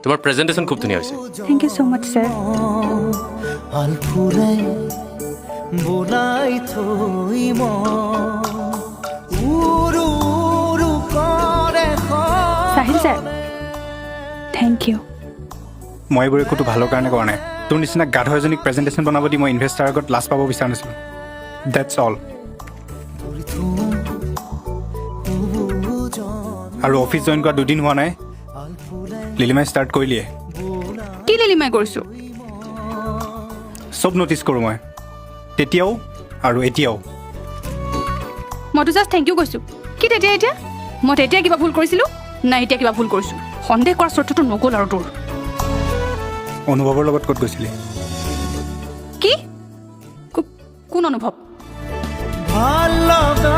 তোমাৰ প্ৰেজেণ্টেশ্যন খুব ধুনীয়া হৈছে। Thank you so much, sir. আলফুলে বোলাই থৈ উৰু উৰু কৰে। চাহিল ছাৰ, thank you. মই এইবোৰ একোতো ভালৰ কাৰণে কৰা নাই। তোৰ নিচিনা গাধ এজনীক প্ৰেজেণ্টেশ্যন বনাব দি মই ইনভেষ্টাৰৰ আগত লাজ পাব বিচৰা নাছিলোঁ, that's all. আৰু অফিচ জইন কৰা দুদিন হোৱা নাই, লিলিমাই ষ্টাৰ্ট কৰিলিয়ে। কি লিলিমাই কৰিছোঁ? চব ন'টিছ কৰোঁ মই, তেতিয়াও আৰু এতিয়াও। মইতো জাষ্ট thank U কৈছোঁ। কি তেতিয়া এতিয়া? মই তেতিয়া কিবা ভুল কৰিছিলোঁ নাই, এতিয়া কিবা ভুল কৰিছোঁ? সন্দেহ কৰা চৰিত্ৰটো নগ'ল আৰু তোৰ। অনুভৱৰ লগত ক'ত গৈছিলি? কি? কোন অনুভৱ? ভাল লগা।